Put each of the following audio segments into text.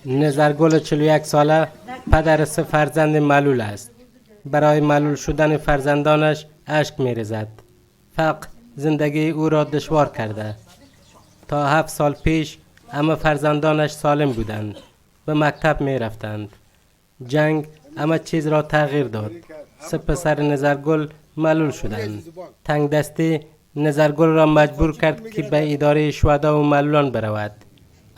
نظرگل 41 ساله پدر سه فرزند معلول است. برای معلول شدن فرزندانش اشک می‌ریزد. فقر زندگی او را دشوار کرده. تا 7 سال پیش همه فرزندانش سالم بودند. به مکتب می رفتند. جنگ همه چیز را تغییر داد. سه پسر نظرگل معلول شدند. تنگ دستی نظرگل را مجبور کرد که به اداره شهدا و معلولان برود.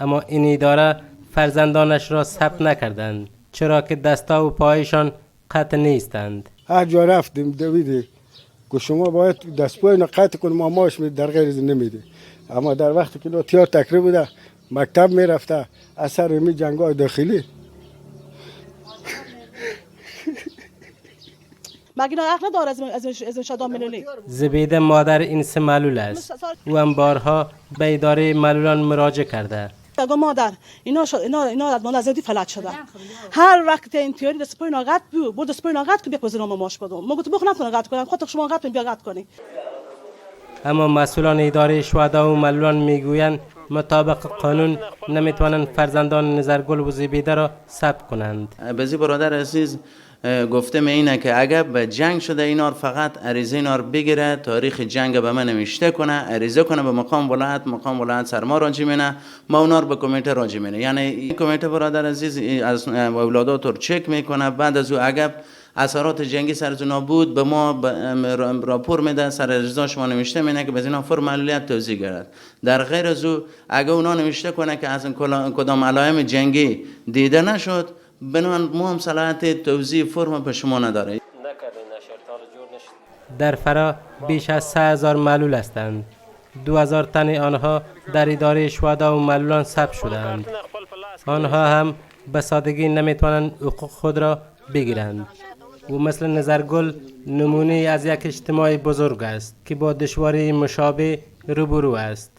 اما این اداره فرزندانش را ثبت نکردند، چرا که دستا و پایشان قطع نیستند. هر جا رفتیم دویدی که شما باید دست پای قطع کن، ما ماش می در غیر نمیده. اما در وقتی که تیار تکری بوده، مکتب میرفته، اثر می جنگ های داخلی. مگه اینا عقل نداره از شهدا مللی؟ زبیده مادر این سه معلول است. او هم بارها به اداره معلولان مراجعه کرده. گو مادر، اینا شد اینا از مال ازادی فلج شده. هر وقت این تیاری دست پای ناقت بود، برد دست پای ناقت که بیا ما ماش بدم. ما گفت بخ نتونه قطع کنم، خودت شما قطع بیا قطع کنی. اما مسئولان اداره شهدا و معلولان میگویند مطابق قانون نمیتوانند فرزندان نظرگل و زبیده را ثبت کنند. بزی برادر عزیز، گفته اینه که اگر به جنگ شده، اینا فقط عریضه اینا بگیره، تاریخ جنگ به من نوشته کنه، عریضه کنه به مقام ولایت، مقام ولایت سر ما راجع مینه، ما اونا رو به کمیته راجع مینه. یعنی این کمیته برادر عزیز از اولادات رو چک میکنه. بعد از او اگر اثرات جنگی سر از بود، به ما راپور میده، سر عریضه شما نوشته مینه که به اینا فرم معلولیت توزیع گردد. در غیر از او اگر اونا نوشته کنه که از کدام علائم جنگی دیده نشد، بنابراین ما هم صلاحیت توزیع فرم به شما نداره. در فرا بیش از 3000 معلول هستند. 2000 تن آنها در اداره شهدا و معلولان ثبت شدهاند. آنها هم به سادگی نمیتوانند حقوق خود را بگیرند. او مثل نظرگل نمونه از یک اجتماع بزرگ است که با دشواری مشابه روبرو است.